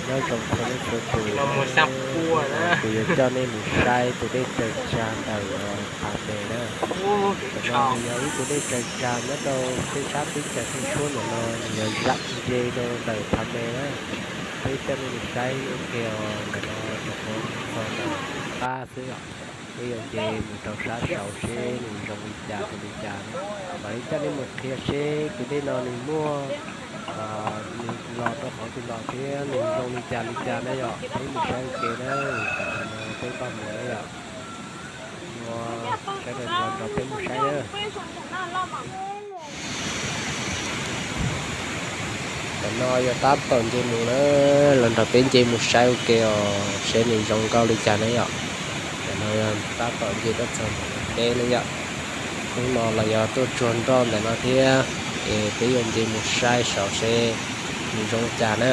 Nyob zoo txhua leej txhua tus, kuv yuav coj nej mus saib tus dej tsaws tsag ntawm Phav Me na. Tus no nws yog ib tug dej tsaws tsag nyob rau peb sab teb chaws Thaib Suab ntawm no, nws yog zam nce rau ntawm Phav Me na. Peb coj nej mus saib ua ke os, ntawm no rau qhov txog ntawm qab xwb os. Peb yuav nce mus rau sab saud seb nws zoo li cas rau li cas na. Mam li coj nej mus qhia seb tus dej no nws muaj, nws los rau qhov twg los thiab nws zoo li cas li cas na yom. Peb mus saib ua ke na, tam sim no peb npaj mus na yom. Ua, sawv daws los nrog peb mus saib na. Tam no yog tab tom nce mus na, los nrog peb nce mus saib ua ke os, seb nws zoo nkauj li cas na yom. Tam no yog tab tom nce tuaj txog ntawm teb na yom. Hnub no los yog tuaj tsuag nroj ntawm no thiab, es peb yuav nce mus saib saud seb nws zoo li cas na.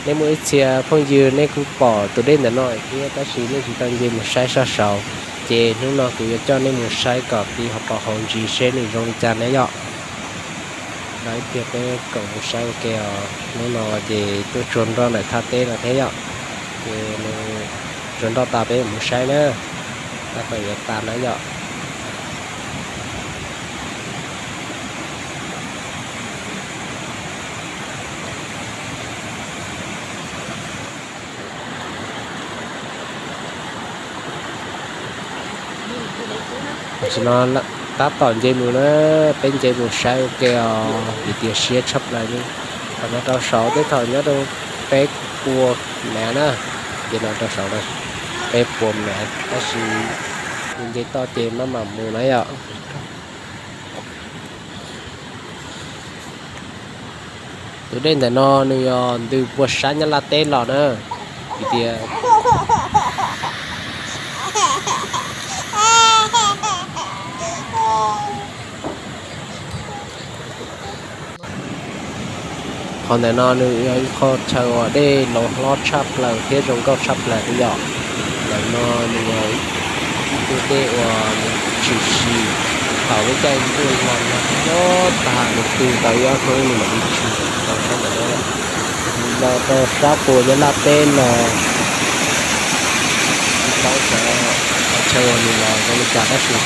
Nej muaj ib txhia phooj ywg nej kuj pom tus dej ntawm no thiab tab sis nej tsis tau nce mus saib sab saud, ces hnub no kuv yuav coj nej mus saib kom tiv hauv paus hauv ntsis seb nws zoo li cas na yom. Los ib pliag peb koom mus saib ua ke os. Hnub no ces tuaj tsuag nroj ntawm thaj teb no thiab yom. Ces nws tsuag nroj tas peb mus saib na, tab tom yuav tas na yom. Tam sim no tab tom nce mus na, peb nce mus saib ua ke os, vim tias siab tshaj plaws li. Thaum no rau saud tej thaum nyob rau peb puas mev na, nce no rau saud na, peb puas mev tab sis nce toj ces maj mam mus na yom. Tus dej ntawm no nws yog ntws puag sab Nyab Laj teb los na, vim tias qhov ntawm no nws yog ib qho chaw uas dej los hlob tshaj plaws thiab zoo nkauj tshaj plaws li yom. Ntawm no nws yog ib tug dej uas nws tshwm sim thaum lub caij ntuj los nag hlob tag nws twb tau ib ob hnub nws mam li tshwm tau sab ntawm no. Nws los rau sab puas Nyab Laj teb los tsis paub xyov qhov chaw uas nws los zoo li cas tab sis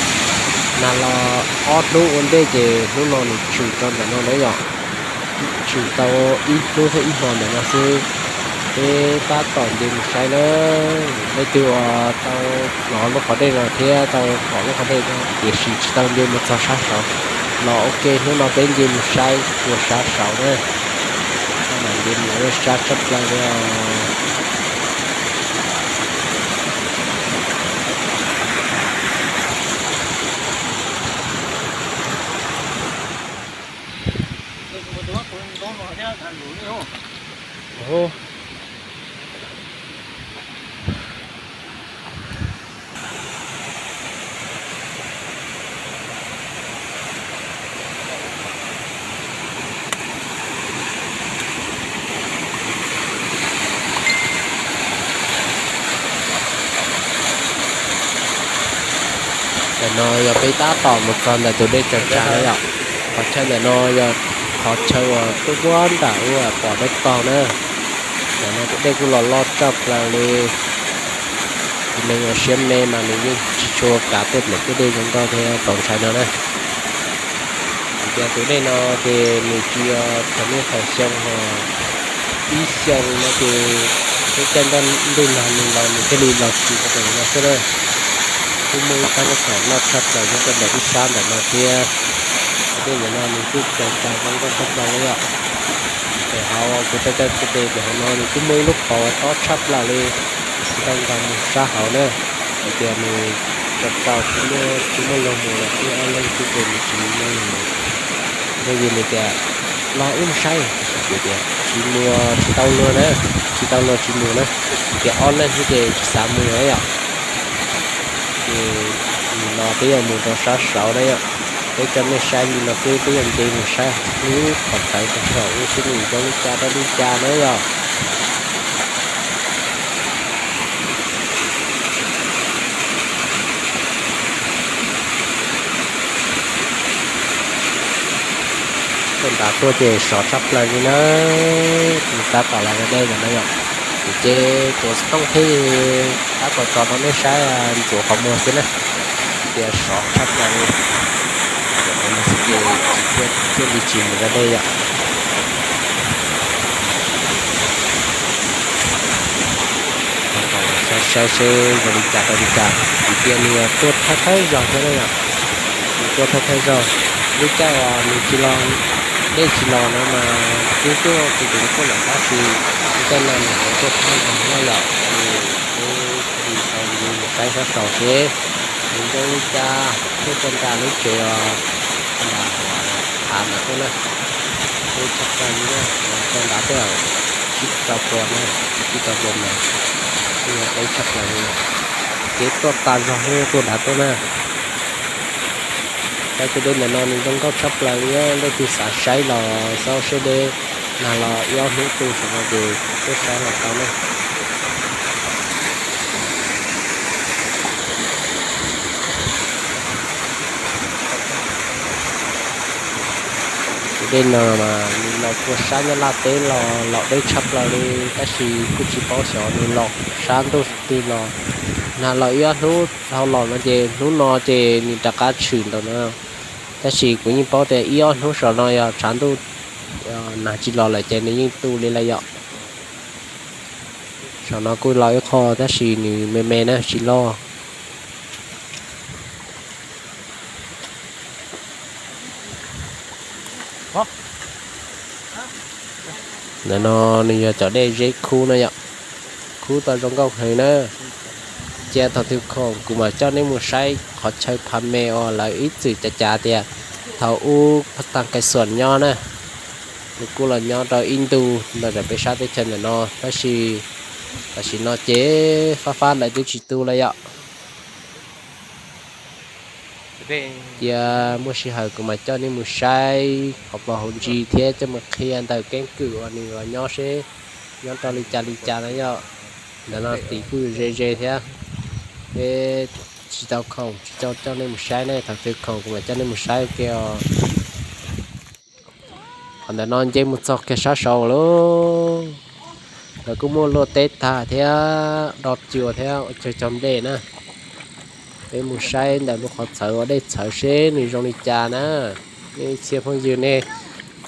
nag los ob hnub ua ntej ces hnub no nws tshwm rau ntawm no na yom. Tshwm tau ib hnub thiab ib hmo ntawm no xwb. Peb tab tom nce mus saib na, leej twg uas tau hnov lub qhov dej no thiab tau pom lub qhov dej no tiam sis tsis tau nce mus txog sab saud los ua ke, hnub no peb nce mus saib puas sab saud na. Tab tom nce mus sab tshaj plaws li os. Ntawm no yog peb tab tom mus txog ntawm tus dej tsaws tsag na yom. Qhov chaw ntawm no yog qhov chaw uas tuaj puag nram ub pom dawb paug na. Ntawm no tus dej kuj los loj tshaj plaws li. Tus neeg uas siab me mas nws yeej tsis tshua kav tuaj nram tej dej zoo nkauj thiab txaus ntshai no na. Vim tias tus dej no ces nws tsis yog thaum niaj thaum xyoo, ib xyoo no ces lub caij ntuj nag nws los nws thiaj li los tshwm rau ntawm no xwb na. Kuj muaj ib thaj nab kom loj tshaj plaws nyob rau ntawm ib sab ntawm no thiab. Tus dej ntawm no nws kuj tsaws tsag zoo nkauj tshaj plaws li yom. Pem hauv kuv tau coj peb de pem hauv no nws kuj muaj ib lub qhov uas tob tshaj plaws li, tsis tau nkaus mus sab hauv na. Vim tias nws tsaus tsaus tsis muaj, tsis muaj luag mus lawm, ib ob leeg xwb ces nws tsis muaj luag mus. Yog vim nws tias los wb mus saib, vim tias tsis muaj, tsis tau luag na, tsis tau luag tsis mus na. Vim tias ob leeg xwb ces tsis xav mus na yom. Ces nim no peb yuav mus rau sab saud na yom. Peb coj nej saib li no xwb, peb yuav nce mus saib lub qhov txawv rau saum ub seb nws zoo li cas rau li cas na yom. Tuaj nram tuaj ces sov tshaj plaws li na. Nws tab tom los deb deb ntawm no yom. Ces tuav xov tooj thiab tab tom tso rau nej saib ntxuav qhov muag xwb na, tias sov tshaj plaws li. Ces thiaj li tsis mus da dej yom. Saib seb zoo li cas rau li cas, vim tias nws tuaj thawj thawj zaug thiab na yom. Nws tuaj thawj thawj zaug, lub caij uas nws tsis los, dej tsis los no mas twb tuaj tus tus tuaj lawm tab sis lub caij no nws tseem tuaj thawj zaug na yom. Ces peb thiaj li tau mus saib sab saud seb nws zoo li cas, tuaj txog nram lub tsev os, nram hav ntawd tuaj na. Deb tshaj plaws li na, txog nrad tej zaum tsib rau pua na, tsib rau pua mev, deb tshaj plaws li. Ces tuaj tas zog thiab tuaj nrad tuaj na. Saib tus dej ntawm no nws zoo nkauj tshaj plaws li, leej twg xav saib los xaub siab deb, nag los ib ob hnub tu saum no ces tuaj saib los tau na. Tus dej no mas nws los puag sab Nyab Laj teb los, los deb tshaj plaws li, tab sis kuj tsis paub xyov nws los sab ntuj twg los. Nag los ib ob hnub dhau los no ces hnub no ces nws rov qab tshwm ntawm no, tab sis kuv yeej paub tias ib ob hnub saum no yog tshav ntuj, nag tsis los lawm ces nws yeej tu li lawm yom. Saum no kuj los ib qho tab sis nws me me na tsis loj. Ntawm no nws yog cov dej zeb khub na yom, khub tau zoo nkauj heev na. Cia thaum twg khoom kuv mam coj nej mus saib qhov chaw pha me uas lawv ib txwm cav cav tias thaum ub Pha Tag Kais Xuam nyob na. Nws kuj los nyob rau ib ntu ntawm peb sab teb chaws ntawm no tab sis tam sim no ces fab fab lawv twb tsis tu lawm yom. Cia muaj sij hawm kuv mam coj nej mus saib hauv paus hauv ntsis thiab coj mus qhia ntawm keeb kwm uas nws los nyob seb nyob rau li cas li cas na yom. Ntawm no tid kuj ze ze thiab, peb tsis tau khoom tsis tau coj nej mus saib ne, thaum twg khoom kuv mam coj nej mus saib ua ke os. Qhov ntawm no nce mus txog kiag sab saud lauj. Lawv kuj muaj luaj teb tag thiab do cua thiab ua cog cog nplej na. Peb mus saib ntawm lub qhov txhawv ua dej txhawv seb nws zoo li cas na. Nej txhia phooj ywg nej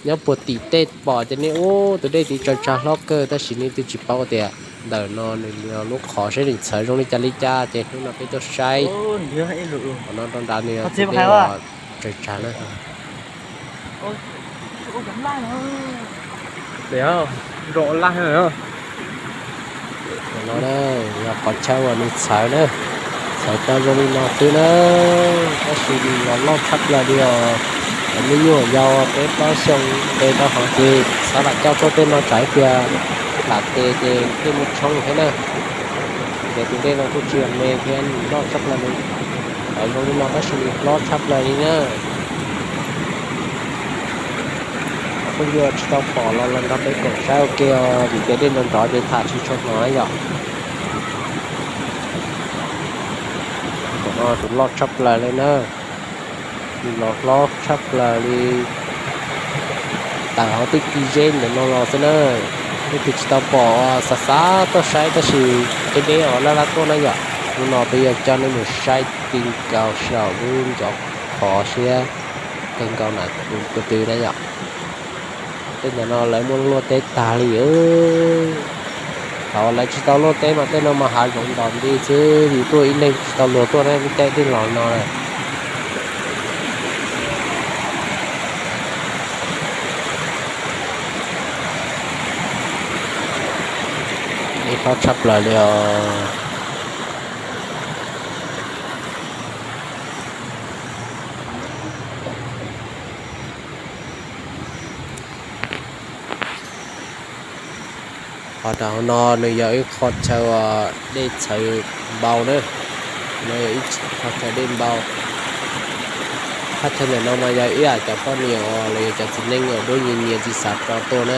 nyob puag tim tej pom ces nej ub tus dej tid tsaws tsag hlob kawg tab sis nej twb tsis paub tias ntawm no nws lub qhov seb nws txhawv zoo li cas li cas ces hnub no peb tuaj saib. Qhov no rau nrad nws tsaws tsag na. No yog qhov chaw uas nws txhawv na, txhawv tau zoo li no xwb na, tab sis nws los loj tshaj plaws li os. Cov me nyuam yaus peb plaub xyoo nqes rau hauv ces xav lam coj tuaj tej no tsam ib pliag lam tes ces dej muaj tshoob thiab na. Ces tus dej no kuj tsis yog me thiab nws loj tshaj plaws li, txhawv zoo li no tab sis nws hlob tshaj plaws li na. Phooj ywg tsis tau pom los los nrog peb koom saib ua ke os, vim tias dej nrov nrov ces tham tsis tshua hnov yom. Tus no tus loj tshaj plaws li na, nws los hlob tshaj plaws li. Tawm hauv tej ci zeb ntawm no los xwb na, leej twg tsis tau pom xav xav tuaj saib tab sis deb deb os laj laj tuaj na yom. Hnub no peb yuav coj nej mus saib ti nkaus saum lub ncov qhov siab kawg nkaus na, tus twg na yom. Tej ntawm no lawv muaj luaj teb tag li. Thaum lawv tsis tau luaj teb mas tej no mas hav zoov ntos nti xwb, yus tuaj ib leeg tsis tau luag tuaj na, lub caij dej los no na. Dej hlob tshaj plaws li os. Qhov rau hauv no nws yog ib qho chaw dej txhawv npau na, no yog ib qho chaw dej npau. Thaj chaw ntawm no mas yog ib yam cov poj niam uas los yog cov txiv neej uas dub nyias nyias tsis xav tso tuaj na,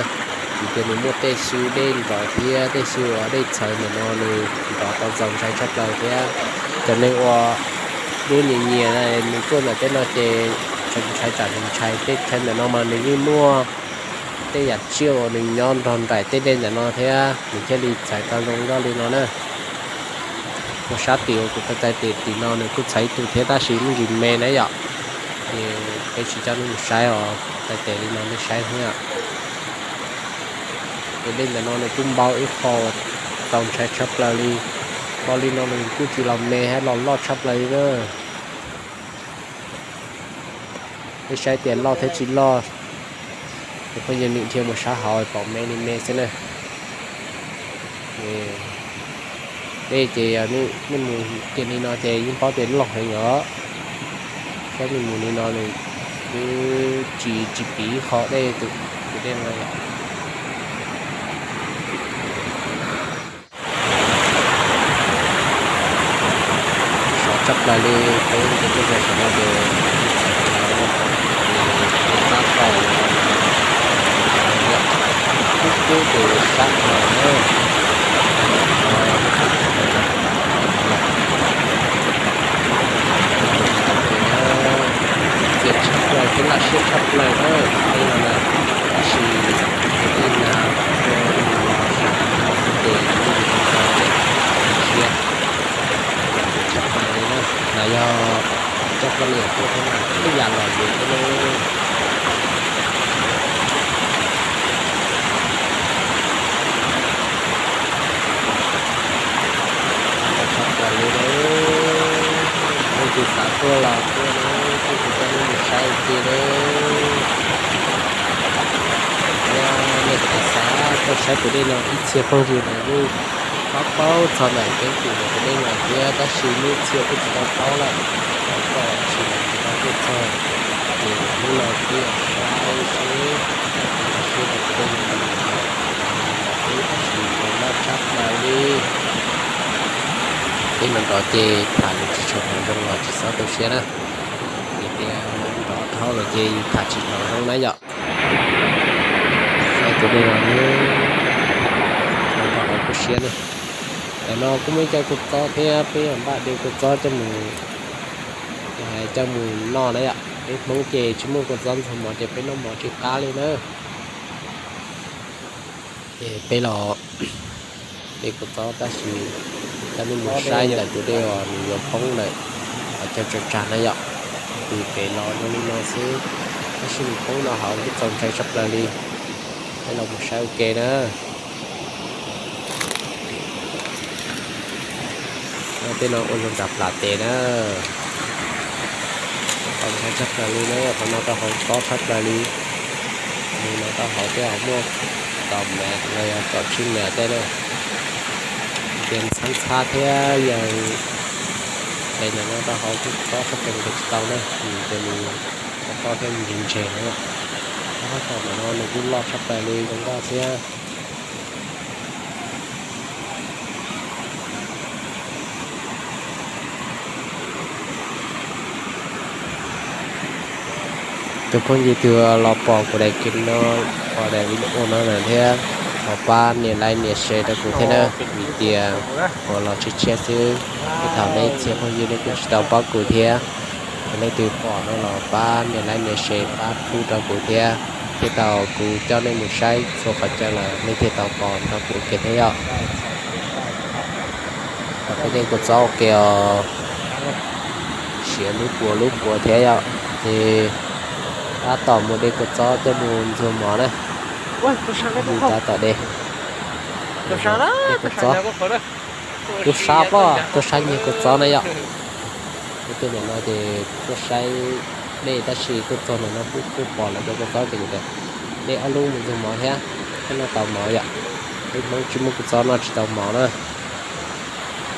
vim tias nws muaj tej xyw dej nrov thiab tej xyw uas dej txhawv ntawm no nws nrov tau txaus ntshai tshaj plaws thiab. Cov neeg uas dub nyias nyias nws tuaj ntawm tej no ces tseem ntshai tsam nws ntshai. Tej chaw ntawm no mas nws yeej muaj tej yam tsiaj uas nws nyob nrog nraim tej dej ntawm no thiab nws thiaj li txhais tau zoo nkauj li no na. Mus sab tim uas kuv taw taw tim tim no nws kuj txhais ib tug thiab tab sis me ntsis me na yom. Ces peb tsis coj nej mus saib os, taw tes li no nej saib thiab. Ces dej ntawm no nws kuj npau ib qho txaus ntshai tshaj plaws li. Npau li no nws kuj tsis los me hab los loj tshaj plaws li na. Nej saib tias loj thiab tsis loj, ces phooj ywg nej dhia mus sab hauv pom me li me xwb na. Dej ces yog nej mus kiag li no ces yeej paub tias loj heev os. Saib nej mus li no nws twb tsis tsis piv ib qho dej tus dej no yom. Sov tshaj plaws li, peb ces tuaj rau saum no ces txhais plaws, ces tab tom yom, kub kub ces sab plaws na. Txias tshaj plaws thiab laj siab tshaj plaws na, tej no na, tab sis tus dej nag ua mus los sam no xwb ces yeej yus tsis tau siab. Txias tshaj plaws li na, mas yog coj poj niam tuaj thiab mas ib yam los yus thiab na. Tshaj plaws li na, leej twg xav tuaj los tuaj na, kuv coj nej mus saib ua ke na. Yog nej xav tuaj saib tus dej no ib txhia phooj ywg na yeej paub paub txog ntawm keeb kwm ntawm tus dej no thiab tab sis muaj ib txhia kuj tsis tau paub lawm, tau kom tsis tau tuaj txog, ces hnub no kuj yog saib seb seb tus dej no tab sis zoo loj tshaj plaws li. Dej no nrov ces tham lus tsis tshua zoo los tsis txhob tu siab na, vim tias nrov dhau lawm ces yus tham tsis hnov zoo na yom. Saib tus dej no, nrov dhau hauv kuj siab na. Ntawm no kuj muaj ib co kua txob thiab peb npaj de kua txob coj mus, coj mus noj na yom. Peb Hmoob ces tsis muaj kua txob ntxuag mov ces peb noj mov tsis qab li na. Ces peb los de kua txob tab sis coj nej mus saib ntawm tus dej uas nws yuav poob lawm, qhov chaw tsaws tsag na yom. Ces peb los zoo li no xwb, tab sis nws poob no hauv kuj txaus ntshai tshaj plaws li. Peb los mus saib ua ke na. Tej no ua zoo nram plas tes na. Txaus ntshai tshaj plaws li na, qhov no rau hauv tob tshaj plaws li. Nws no rau hauv tej ho muaj kaum mev los yog kaum tsib mev tej na. Ces ntxhab ntxhab thiab yog pem ntawm no rau hauv kuj tob tshaj plaws nkaus tsis tau na, vim tias nws tob thiab nws ntse ntse na. Tab tom ntawm no nws kuj loj tshaj plaws li zoo nkauj thiab. Tus phooj ywg twg los pom kuv daim clip no, pom daim video no lawm thiab, thov pab nias like nias share rau kuv thiab na, vim tias kuv los tshiab tshiab xwb, tej thaum nej txhia phooj ywg nej kuj tsis tau paub kuv thiab. Yog leej twg pom no los pab nias like nias share pab pub rau kuv thiab, thiaj tau kuv coj nej mus saib txhua qhov chaw lawm nej thiaj tau pom nrog kuv ua ke thiab yom. Peb de kua txob ua ke os, siav lub puas lub puas thiab yom, ces tab tom mus de kua txob coj mus ntxuag mov na. Tab tom de, de kua txob, tub sab pob tub sab nyiag kua txob na yom. Peb tej ntawm no ces tuaj saib dej tab sis tuaj txog ntawm no kuj pom lawv cov kua txob ces kuv tias de ob lub mus ntxuag mov thiab, thiaj noj tau mov yom. Peb Hmoob tsis muaj kua txob noj tsis tau mov na.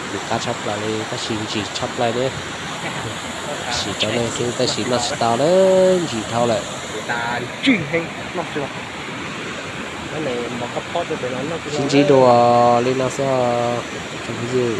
Ntxim qab tshaj plaws li tab sis ntsim tshaj plaws ne. Sim rau nej xwb tab sis noj tsis tau lawm, ntsim dhau lawm. Sib ntsib dua li no xwb os tsoom phooj ywg.